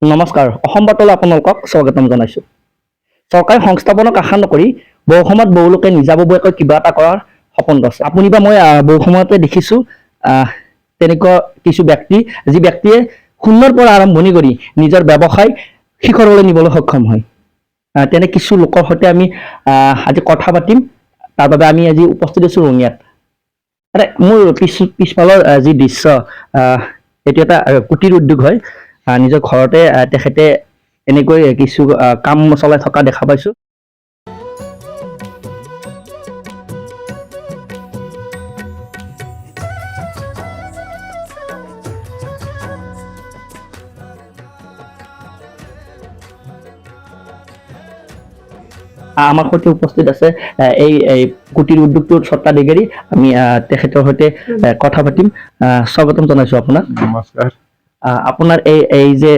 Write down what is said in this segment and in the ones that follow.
নমস্কাৰ, অসম বাৰ্তালৈ আপোনালোকক স্বাগতম জনাইছোঁ। চৰকাৰী সংস্থাপনক আশা নকৰি বহু সময়ত বহু লোকে নিজাববীয়াকৈ কিবা এটা কৰাৰ সপোন আছে। আপুনি বা মই বহু সময়তে দেখিছোঁ তেনেকুৱা কিছু ব্যক্তি, যি ব্যক্তিয়ে শূন্যৰ পৰা আৰম্ভণি কৰি নিজৰ ব্যৱসায় শিখৰলৈ নিবলৈ সক্ষম হয়। তেনে কিছু লোকৰ সৈতে আমি আজি কথা পাতিম। তাৰ বাবে আমি আজি উপস্থিত আছোঁ ৰঙিয়াত। আৰে, মোৰ পিছফালৰ যি দৃশ্য, এইটো এটা কুটিৰ উদ্যোগ হয়। নিজৰ ঘৰতে তেখেতে এনেকৈ কিছু কাম চলাই থকা দেখা পাইছোঁ। আমাৰ সৈতে উপস্থিত আছে এই এই কুটিৰ উদ্যোগটোৰ স্বত্বাধিকাৰী। আমি তেখেতৰ সৈতে কথা পাতিম। স্বাগতম জনাইছো আপোনাক। নমস্কাৰ। আপোনাৰ এই এই যে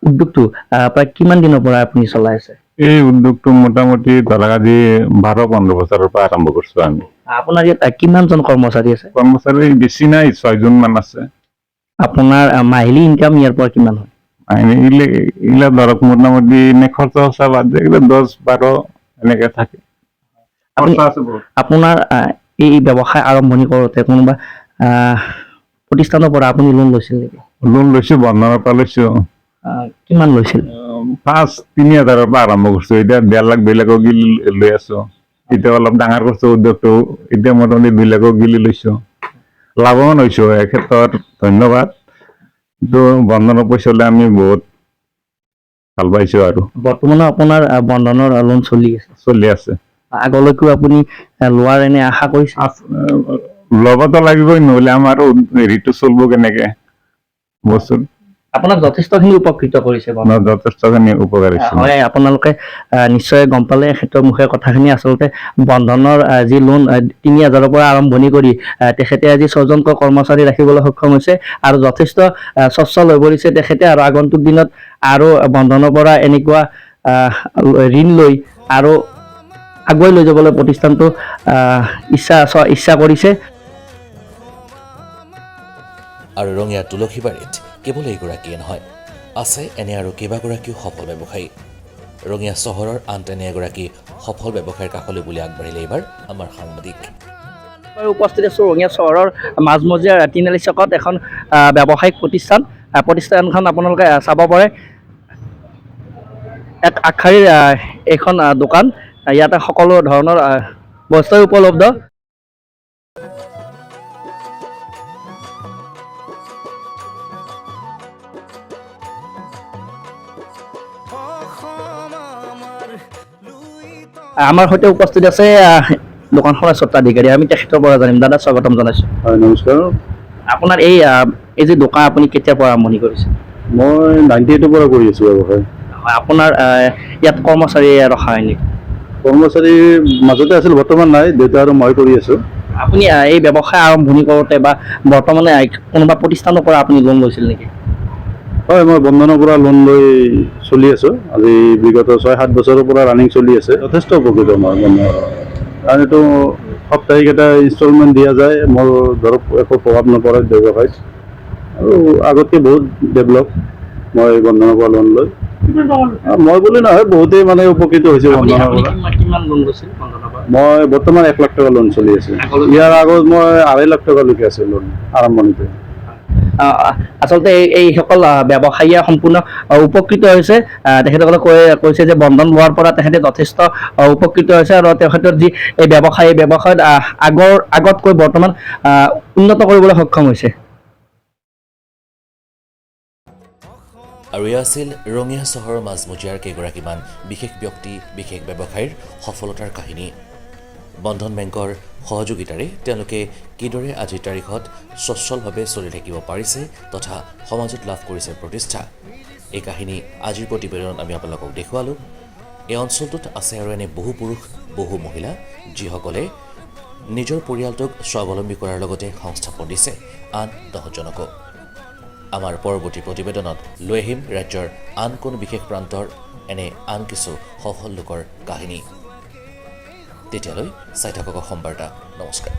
উদ্যোগটো প্ৰায় কিমান দিনৰ পৰা আপুনি চলাই আছে? এই উদ্যোগটো মোটামুটি ধৰক আজি 12-15 বছৰৰ পৰা আৰম্ভ কৰিছো আমি। আপোনাৰ ইয়াত কিমানজন কৰ্মচাৰী আছে? কৰ্মচাৰী বেছি নাই, 6জন মান আছে। আপোনাৰ মাহিলী ইনকাম ইয়াৰ পৰা কিমান হয়? এইগিলা ধৰক মোটামুটি এনে খৰচা চৰচা বাদ দিয়ে এইগিলা 10-12 এনেকে থাকে। খৰচা আছে বহুত। আপোনাৰ এই ব্যৱসায় আৰম্ভণি কৰোঁতে কোনোবা প্ৰতিষ্ঠানৰ পৰা আপুনি লোন লৈছিল নেকি? লোন লৈছো, বন্ধনৰ পৰা লৈছো। কিমান লৈছিল? 5-3 হাজাৰৰ পৰা আৰম্ভ কৰিছো। এতিয়া 1.5 লাখ 2 লাখক গিলি লৈ আছো। এতিয়া অলপ ডাঙৰ কৰিছো উদ্যোগটো, এতিয়া মোটামুটি 2 লাখক গিলি লৈছো। লাভৱান হৈছো এই ক্ষেত্ৰত, ধন্যবাদ। কিন্তু বন্ধনৰ পইচা লৈ আমি বহুত ভাল পাইছো আৰু। বৰ্তমানো আপোনাৰ বন্ধনৰ লোন চলি আছে? চলি আছে। আগলৈকো আপুনি লোৱাৰ এনে আশা কৰিছে? ল'বতো লাগিবই, নহ'লে আমাৰ হেৰিটো চলিব কেনেকে বস্তু। আপোনাক যথেষ্টখিনি উপকৃত কৰিছে বন্ধন? যথেষ্টখিনি উপকাৰ হৈছে। হয়, আপোনালোকে নিশ্চয় গম পালে তেখেতৰ মুখে কথাখিনি। আচলতে বন্ধনৰ যি লোন 3 হাজাৰৰ পৰা আৰম্ভণি কৰি তেখেতে আজি 6জনকৈ কৰ্মচাৰী ৰাখিবলৈ সক্ষম হৈছে আৰু যথেষ্ট স্বচ্ছল হৈ পৰিছে তেখেতে। আৰু আগন্তুক দিনত আৰু বন্ধনৰ পৰা এনেকুৱা ঋণ লৈ আৰু আগুৱাই লৈ যাবলৈ প্ৰতিষ্ঠানটো ইচ্ছা কৰিছে। আৰু ৰঙিয়া তুলসীবাৰীত কেৱল এইগৰাকীয়ে নহয়, আছে এনে আৰু কেইবাগৰাকীও সফল ব্যৱসায়ী। ৰঙিয়া চহৰৰ আন তেনে এগৰাকী সফল ব্যৱসায়ীৰ কাষলৈ বুলি আগবাঢ়িলে এইবাৰ আমাৰ সাংবাদিক। উপস্থিত আছোঁ ৰঙিয়া চহৰৰ মাজমজিয়াৰ তিনিআলি চকত এখন ব্যৱসায়িক প্ৰতিষ্ঠান। প্ৰতিষ্ঠানখন আপোনালোকে চাব পাৰে, এক আগশাৰীৰ এইখন দোকান। ইয়াতে সকলো ধৰণৰ বস্তুৱে উপলব্ধ। আমাৰ সৈতে উপস্থিত আছে দোকানখনৰ স্বত্বাধিকাৰী। আমি তেখেতৰ পৰা জানিম। দাদা, স্বাগতম জনাইছোঁ। হয়, নমস্কাৰ। আপোনাৰ এই যে দোকান আপুনি কেতিয়াৰ পৰা আৰম্ভণি কৰিছে? মই 98ৰ পৰা কৰি আছোঁ ব্যৱসায়। হয়, আপোনাৰ ইয়াত কৰ্মচাৰী ৰখা হয় নেকি? কৰ্মচাৰী মাজতে আছিল, বৰ্তমান নাই, দেউতা আৰু মই কৰি আছোঁ। আপুনি এই ব্যৱসায় আৰম্ভণি কৰোঁতে বা বৰ্তমানে কোনোবা প্ৰতিষ্ঠানৰ পৰা আপুনি লোন লৈছিল নেকি? হয়, মই বন্ধনৰ পৰা লোন লৈ চলি আছোঁ। আজি বিগত 6-7 বছৰৰ পৰা ৰানিং চলি আছে। যথেষ্ট উপকৃত মই বন্ধনৰ, কাৰণ এইটো সাপ্তাহিক এটা ইনষ্টলমেণ্ট দিয়া যায়। মোৰ ধৰক একো প্ৰভাৱ নপৰে ব্যৱসায়ত আৰু আগতকৈ বহুত ডেভেলপ মই বন্ধনৰ পৰা লোন লৈ। মই বুলি নহয়, বহুতেই মানে উপকৃত হৈছে বন্ধনৰ আপুনি পৰা। কিমান লোন লৈছিল বন্ধনৰ পৰা? মই বৰ্তমান 1 লাখ টকা লোন চলি আছে। ইয়াৰ আগত মই 2.5 লাখ টকালৈকে আছে লোন আৰম্ভণিতে। আচলতে এইসকল ব্যৱসায়ীয়ে সম্পূৰ্ণ উপকৃত হৈছে। তেখেতসকলে কৈছে যে বন্ধন লোৱাৰ পৰা তেখেতে যথেষ্ট উপকৃত হৈছে আৰু তেখেতৰ যি এই ব্যৱসায়, এই ব্যৱসায়ত আগতকৈ বৰ্তমান উন্নত কৰিবলৈ সক্ষম হৈছে। আৰু এয়া আছিল ৰঙিয়া চহৰৰ মাজমজিয়াৰ কেইগৰাকীমান বিশেষ ব্যক্তি, বিশেষ ব্যৱসায়ীৰ সফলতাৰ কাহিনী। বন্ধন বেংকৰ সহযোগিতাৰে তেওঁলোকে কিদৰে আজিৰ তাৰিখত স্বচ্ছলভাৱে চলি থাকিব পাৰিছে তথা সমাজত লাভ কৰিছে প্ৰতিষ্ঠা, এই কাহিনী আজিৰ প্ৰতিবেদনত আমি আপোনালোকক দেখুৱালোঁ। এই অঞ্চলটোত আছে আৰু এনে বহু পুৰুষ, বহু মহিলা, যিসকলে নিজৰ পৰিয়ালটোক স্বাৱলম্বী কৰাৰ লগতে সংস্থাপন দিছে আন 10জনকো। আমাৰ পৰৱৰ্তী প্ৰতিবেদনত লৈ আহিম ৰাজ্যৰ আন কোনো বিশেষ প্ৰান্তৰ এনে আন কিছু সফল লোকৰ কাহিনী। তেতিয়ালৈ চাই থাকক অসম বাৰ্তা। নমস্কাৰ।